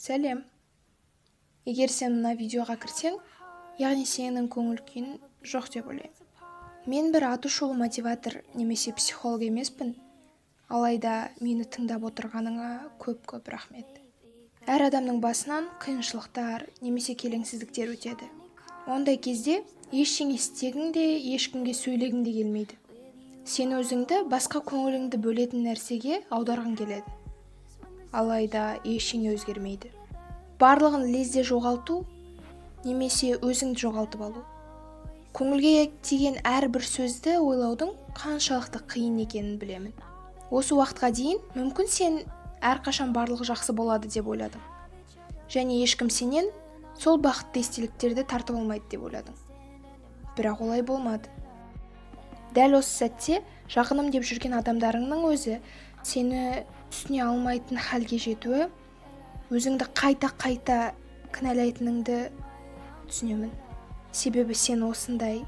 Сәлем. Егер сен мына видеоға кірсең, яғни сенің көңіл күйің жоқ деп ойлаймын. Мен бір атышулы мотиватор немесе психолог емеспін, алайда мені тыңдап отырғаныңа көп-көп рахмет. Әр адамның басынан қиыншылықтар немесе келеңсіздіктер өтеді. Ондай кезде ештеңе істегің де, ешкімге сөйлегің де келмейді. Сен өзіңді басқа көңіліңді бөлетін нәрсеге аударғың келеді. Алайда ештеңе өзгермейді. Барлығын лезде жоғалту немесе өзіңді жоғалтып алу. Көңілге тиген әрбір сөзді ойлаудың қаншалықты қиын екенін білемін. Осы уақытқа дейін мүмкін сен әрқашан барлығы жақсы болады деп ойладың. Және ешкім сенен сол бақытты естеліктерді тартып алмайды деп ойладың. Бірақ олай болмады. Дәл осы сәтте жақыным деп жүрген адамдарыңның өзі сені түсіне алмайтын халге жетуі, өзіңді қайта-қайта кінәлайтыныңды түсінемін. Себебі сен осындай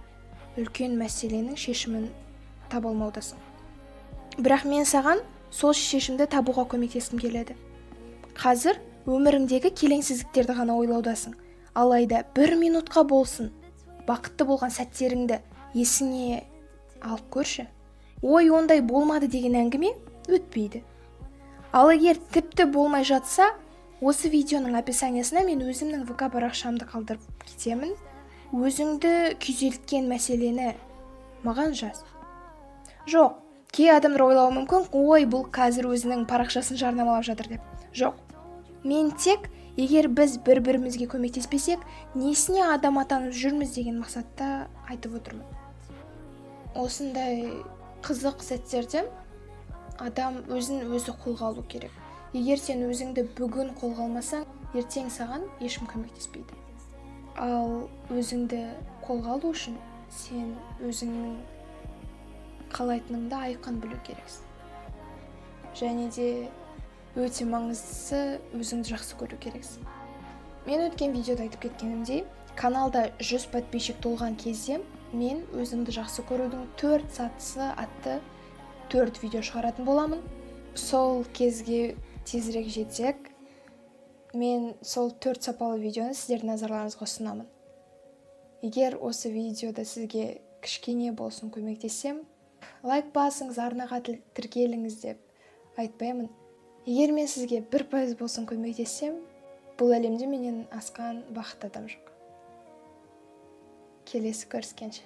үлкен мәселенің шешімін таба алмаудасың. Бірақ мен саған сол шешімді табуға көмектескім келеді. Қазір өміріңдегі келеңсіздіктерді ғана ойлаудасың. Алайда бір минутқа болсын бақытты болған сәттеріңді есіңе алып көрші. Ой, ондай болмады деген әңгіме өтпейді. Ал егер тіпті болмай жатса, осы видеоның описаниясына мен өзімнің ВК парақшамды қалдырып кетемін. Өзіңді күйзелткен мәселені маған жаз. Жоқ, кей адамдар ойлауы мүмкін, ой, бұл қазір өзінің парақшасын жарнамалап жатыр деп. Жоқ, мен тек егер біз бір-бірімізге көмектеспесек, несіне адам атанып жүрміз деген мақсатта айтып отырмын. Осындай қызық сәттерде адам өзін өзі қолға алу керек. Егер сен өзіңді бүгін қолға алмасаң, ертең саған ешкім көмектеспейді. Ал өзіңді қолға алу үшін сен өзіңнің қалайтыныңды айқын білу керексің. Және де өте маңыздысы, өзіңді жақсы көру керексің. Мен өткен видеода айтып кеткенімдей, каналда 100 подписчик толған кезде мен өзіңді жақсы көрудің 4 сатысы атты 4 видео шығаратын боламын. Сол кезге тезірек жетсек, мен сол 4 сапалы видеоны сіздердің назарларыңызға ұсынамын. Егер осы видеода сізге кішкене болсын көмектессем, лайк басыңыз, арнаға тіркеліңіз деп айтпаймын. Егер мен сізге 1% болсын көмектессем, бұл әлемде менен асқан бақытты адам жоқ. Келесі көріскенше.